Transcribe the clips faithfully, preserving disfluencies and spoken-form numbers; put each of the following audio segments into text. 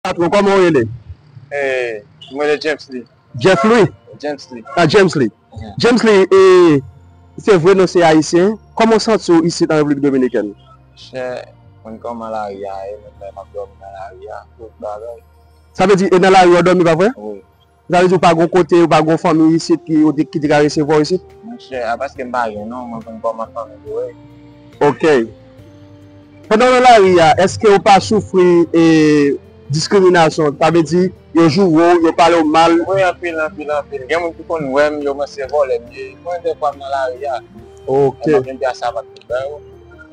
Patwon, kòman w rele? Eh, mwen rele James Lee. Jeff Louis? James Lee. Ah, James Lee. Yeah. James Lee, e, se vre nou se ayisyen. Kòman w santi w isit an Repiblik Dominikèn? Chè, mwen kòman lari a ye, mwen menm m ap dòmi nan lari a, tout bagay. Sa vle di, e nan lari w ap dòmi, pa vre? Wi. Sa vle di, ou pa gon kote, ou pa gon fanmi isit ki, ou te, ki te ka resevwa w isit? Monchè, a paske m pa gen non, mwen konn kòman fanmi yo ye. Ok. Pandan w nan lari a, èske w pa soufri e, diskriminasyon? Sa vle di, yo joure w, yo pale w mal? Wi, anpil, anpil, anpil. Gen moun ki konn wè m, yo panse vòlè m ye. Mwen, dèfwa, m nan lari a. Ok. Mwen pa vin pi a sapat pou fè yo.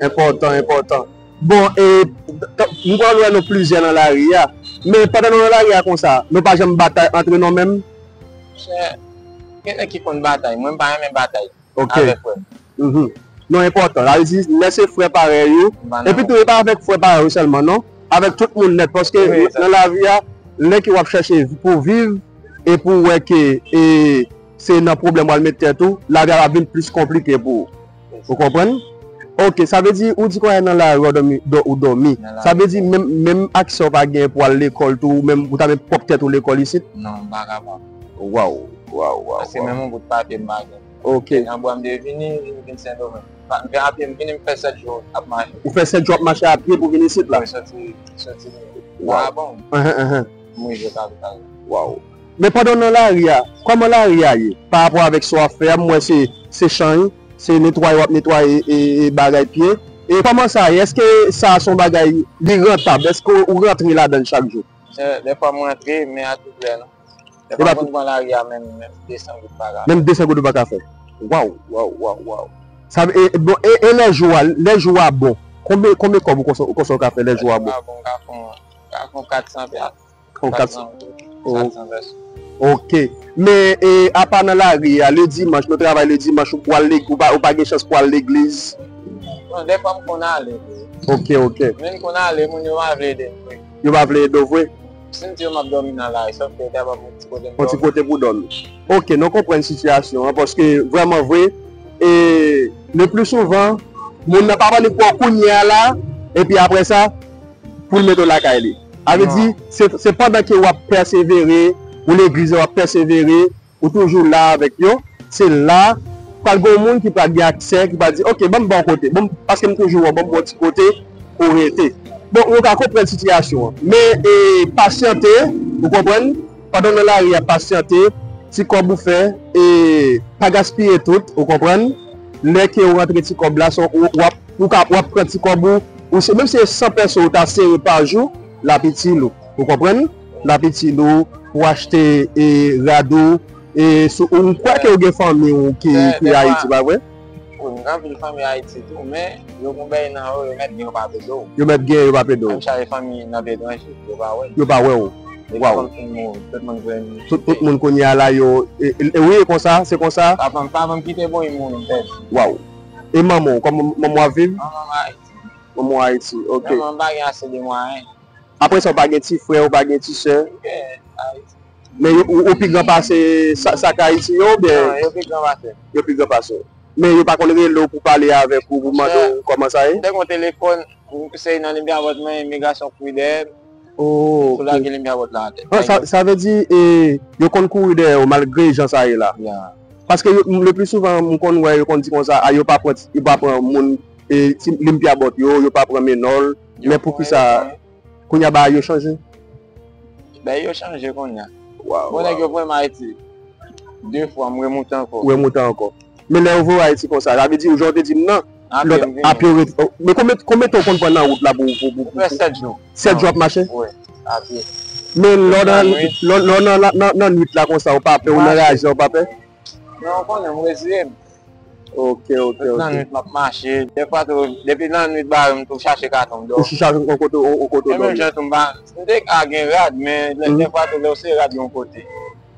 Enpòtan, enpòtan. Bon, e, t- m kwè wè nou plizyè nan lari a. Men pandan nou nan lari a konsa, nou pa janm batay antre nou menm? Chè, gen nèg ki konn batay. Mwen, m pa renmen batay Ok. avèk frè m. Mhm. Non, enpòtan. Sa vle di, lè se frè parèy ou. M pa Epi nan tou, e pa avèk frè parèy ou sèlman, non. Avèk tout moun nèt. Paske Wi, nan lavi a, lè ke w ap chèche pou viv e pou w wè ke e, se nan pwoblèm w al met tèt ou, lavi a ap vin plis konplike pou ou. Ou konprann? Ok, sa vle di, ou di konsa nan lari w dòmi, dò- ou dòmi. Nan lari. Sa vle di, menm, menm aksè w pa gen pou al lekòl tou, ou menm, ou ta met pwòp tèt ou lekòl isit? Non, m pa kapab. Waw, waw, waw. Paske Waw. Menm yon bout papye m pa gen. Ok. Nan bwa m te vini, m vin Sendomeng. Pa- M vin apye, m vini, m fè sèt jou ap mache. Ou fè sèt jou ap mache apye pou vin isit la? Mwen soti, soti. Waw. Ah bon, Ahan, ahan. m rive kapital. Waw. Men pandan w nan lari a, kòman lari a ye? Pa rapò avèk sa w ap fè a, m wè se, se chan, se netwaye w ap netwaye e, e bagay pye. E kòman sa ye? Èske sa se yon bagay li rantab? Èske ou rantre ladan l chak jou? Chè, dèfwa m rantre, men a tout lè non. E Dèfwa pa m konn pran lari a menm, menm de san goud pa ka. Menm de san goud ou pa ka fè. Waw, waw, waw, waw. Sa, e, e, bon, e, e lè jou a, lè jou a bon, konbyen, konbyen kòb ou konsa, ou konsa w ka fè lè jou a bon? Lè jou a bon, m ka fè yon, m ka fè yon kat san pya. Yon kat san. Kat san, Oh. kat san pèso. Ok. Men, e, apa nan lari a, le dimanch, nou travay le dimanch, ou pral leg-, ou pa, ou pa gen chans pou al legliz? Non, dèfwa m konn ale. Ok, ok. Men m konn ale, moun yo pa vle ede m vre. Yo pa vle ede w vre? Si m di yo m ap dòmi nan lari, sòf ke yo ta ban m yon ti kote m Yon ti dòmi. Kote pou dòmi. Ok, nou konprann sitiyasyon an, paske vrèman vre, e, le pli souvan, moun nan pa annik wè w kounye a la, epi apre sa, pou l mete w lakay li. Sa vle di, se, se pandan ke w ap pèsevere, ou legliz la w ap pèsevere, ou toujou la avèk yo, se la, pral gen yon moun ki pral gen aksè, ki pral di, ok, ban m ba w kote, bon, paske m toujou wè w, ban m ba w ti kote pou w rete. Bon, nou ka konprann sitiyasyon an. Men, e, pasyante, ou konprann, pandan w nan lari a, pasyante, ti kòb ou fè, e, pa gaspiye tout, ou konprann, lè ke w rantre ti kòb la, se w, w ap, ou ka, w ap pran ti kòb ou, ou se, menm si se san pèso ou ta sere pa jou, l ap itil ou, ou konprann? L ap itil ou, pou achte, e, rad ou, e, sou, ou kwè ke w gen fanmi ou ki, Dè- ki dèfwa- Ayiti, pa vre? Wi, m gen anpil fanmi Ayiti tou, men yo gon bèy nan yo, yo mèt gen yo pa vle do. Yo mèt gen, yo pa vle do. Menm chaje fanmi nan petranje, yo pa wè. Yo pa wè w. Depi Waw. Fanmi fin mouri, tout moun vle m. Tout, tout moun kounye a la, yo, e, e, e, wi, e konsa, se konsa. Papa m, papa m kite bon, li mouri, m pèdi. Waw. E manman w, kòman manman w ap viv? Manman m Ayiti. Manman w Ayiti, ok. Manman m pa gen ase de mwayen. Apre sa, ou pa gen ti frè, ou pa gen ti sè. Gen Ayiti. Men yo, ou, ou pi gran pase sa, sa k Ayiti yo, oubyen? Non, yo pi gran pase. Yo pi gran pase w. Men yo pa konn rele w pou pale avèk ou, pou mande w kòman sa ye? M te gon telefòn, se nan limyè vòt mwen, imigrasyon kouri dèyè m. Oh, Sou lage limyè vòt la atè. Ah, sa, sa vle di, e, yo konn kouri dèyè w malgre jan sa ye la. Ya. Paske yo, le pli souvan, m konn wè, yo konn di konsa, a, yo pa pran, yo pa pran moun, e, ti, limyè vòt yo, yo pa pran menòl. Men poukisa, kounye a bagay yo chanje? Bagay yo chanje kounye a. Waw, Bon, nèg waw. Yo voye m Ayiti. De fwa, m remoute ankò. Ou remoute ankò. Men lè yo voye w Ayiti konsa, sa vle di, ou jan w te di m nan, Apye m vini. Apye w rete. Oh, men konbyen, konbyen tan w konn pran nan wout la pou, pou, pou, Ou fè sèt jou. Sèt jou ap mache? Wi, apye. Men lè w nan, Nan nwit. lè, lè w nan, nan, nan, nan nwit la konsa, ou pa pè, ou nan Mache. raje, ou pa pè? Non, ou konnen, m reziye m. Ok, ok, Tout nan ok. Nwit, m ap mache. Dèfwa tou, depi nan nwit bare m tou chache katon m dò. Ou chache yon kote, yon, yon kote E menm dòmi. Jan tou m pa, m te ka gen rad, men lè- dèfwa tou lè w se rad yon kote.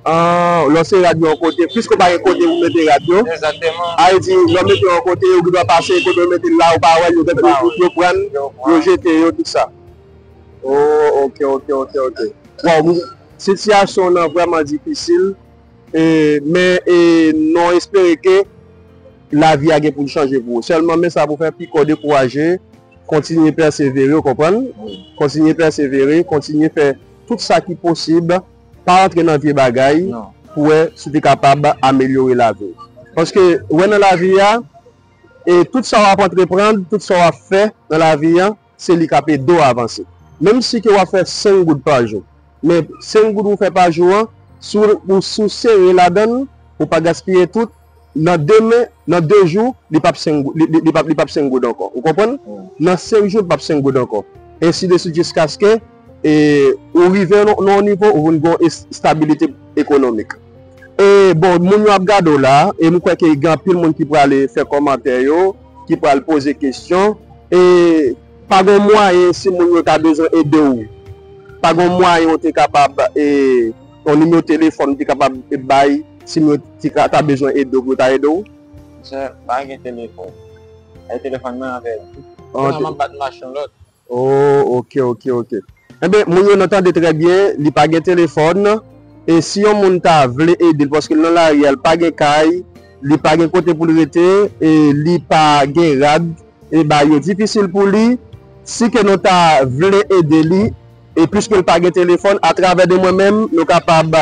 Ah, lè w se rad yon kote, piske w pa gen kote pou mete rad yo. Egzakteman. A vle di, lè w mete yon kote, yo gen dwa pase, kote yo mete l la, ou pa wè l, yo, yo, yo pran l, yo jete yo, tout sa. Oh, ok, ok, ok, ok. Waw, sitiyasyon nan vrèman difisil, e, men, e, nou espere ke lavi a gen pou l chanje pou ou. Sèlman, men sa pou fè, piko dekouraje, kontinye pèsevere, ou konprann? Kontinye pèsevere, kontinye fè tout sa ki posib, pa antre nan vye bagay pou wè si w te kapab amelyore lavi w. Paske, wè nan lavi a, e tout sa w ap antreprann, tout sa w ap fè nan lavi a, se li k ap ede w avanse. Menm si ke w ap fè senk goud pa jou, men senk goud ou fè pa jou an, si w, ou, si w sere ladan l, ou pa gaspiye tout, nan demen, nan de jou, li p ap senk goud, li, li, li p ap, li p ap senk goud ankò. Ou konprann? Nan senk jou, li p ap senk goud ankò. Ensi de swit jiskaske, e, ou rive nan, nan yon nivo, ou vin gen yon es-, estabilite ekonomik. E, bon, moun yo ap gade w la, e m kwè ke gen anpil moun ki prale fè kòmantè yo, ki pral poze kesyon. E, pa gen mwayen si moun yo ta bezwen ede w. Pa gen mwayen ou te kapab, e, yon nimewo telefòn ou te kapab, e, bay, si moun yo te ka, ta bezwen ede w, pou yo ta ede w? Monchè, pa gen telefòn. E telefòn mwen avè l. Kounye a m ap bat machin lòt. Oh, ok, ok, ok. Enben, moun yo nan tande trè byen, li pa gen telefòn. E si yon moun ta vle ede l, paske l nan lari a, li pa gen kay, li pa gen kote pou l rete, e li pa gen rad, e ba yo difisil pou li. Si ke nou ta vle ede li, e piske l pa gen telefòn, atravè de mwen menm, nou kapab,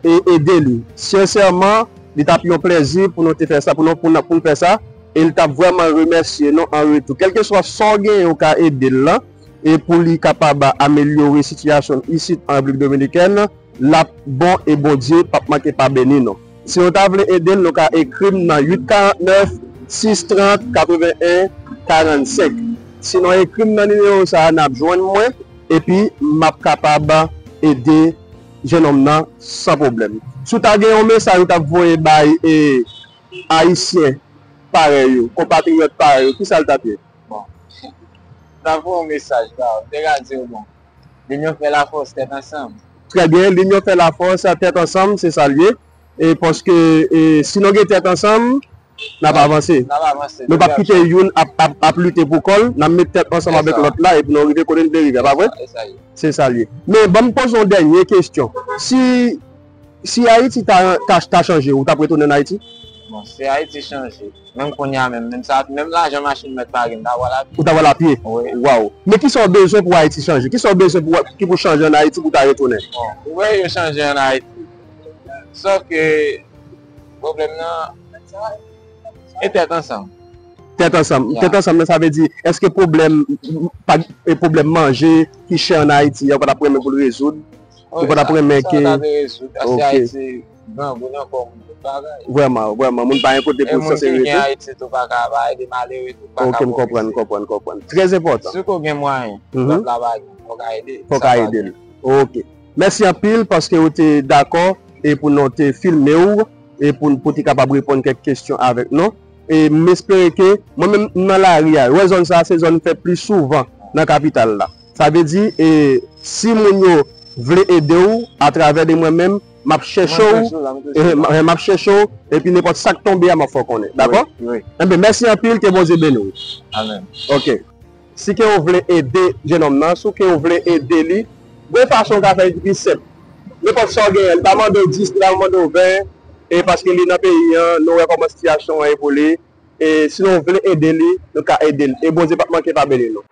e, ede li. Sensèman, li t ap yon plèzi pou nou te fè sa, pou nou, pou nou, pou n fè sa, e li t ap vrèman remèsye nou an retou. Kèlkeswa sa w genyen ou ka ede l lan, e pou li kapab amelyore sitiyasyon l isit an Repiblik Dominikèn, l ap bon e Bondye p ap manke pa beni nou. Si nou ta vle ede l, nou ka ekri m nan uit karant nèf, sis trant, katreven en, karannsenk. Sinon, ekri m nan nimewo sa a, n ap jwenn mwen, epi m ap kapab ede jennonm nan san pwoblèm. Si w ta gen yon mesaj ou t ap voye bay, e, Ayisyen parèy ou, konpatriyòt parèy ou, kisa l t ap ye? Bon. M ta voye yon mesaj la, m te ka di yo, bon, linyon fè lafòs, tèt ansanm. Trè byen, linyon fè lafòs, tèt ansanm, se sa l ye. E paske, e, si nou gen tèt ansanm, n ap avanse. N ap avanse. Nou p ap kite youn ap, ap, ap lite pou kò l, n ap met tèt ansanm avèk lòt la, epi nou rive kote n vle rive, pa vre? Se sa l ye. Men, ban m poze yon dènye kesyon. Si, si Ayiti ta, ta, ta chanje, ou t ap retounen an Ayiti? Bon, si Ayiti chanje, menm kounye a menm, menm sa, menm lajan machin mwen t pa gen, m ta pral apye. Ou ta pral apye? Wi. Waw. Men kisa w bezwen pou Ayiti chanje? Kisa w bezwen pou, ki pou chanje an Ayiti pou w ta retounen? Bon, ou wè yo chanje an Ayiti. Sòf ke pwoblèm nan, e tèt ansanm. Tèt ansanm. Ya. Tèt ansanm nan, sa vle di, èske pwoblèm, pa, e pwoblèm manje ki chè an Ayiti a, ou pa t ap renmen pou l rezoud? Ou pa t ap renmen ke... Sa, sa ta vle rezoud, paske Ayiti grangou nan kò moun, tout bagay. Vrèman, vrèman, moun pa gen kote pou l sanse rete. E moun ki gen Ayiti tou pa ka, pa ede malere tou, pa ka pwofite. Ok, m konprann, m konprann, m konprann. Trè enpòtan. Sitou gen mwayen, lòt la pa gen, fò w ka ede. Fò w ka ede l. Ok. Mèsi anpil paske ou te dakò e pou nou te filme w e pou, pou te kapab reponn kèk kesyon avèk nou. E m espere ke mwen menm m nan lari a, ou wè zòn sa a se zòn m fè plis souvan nan kapital la. Sa vle di, e, si moun yo vle ede w atravè de mwen menm, m ap chèche w, e, m, m ap chèche w, epi nenpòt sa k tonbe a, m ap fè w konnen. Dakò? Wi, wi. Enben, mèsi anpil, ke Bondye beni w. Amèn. Ok. Si ke w vle ede jennonm nan, si ke w vle ede li, gen fason w ka fè l ki pi senp. Nenpòt sa w genyen, li pa mande w dis, li pa mande w ven, e paske li nan peyi an, nou wè kòman sitiyasyon an ye pou li. E si nou vle ede li, nou ka ede l. E Bondye p ap manke pa beni nou.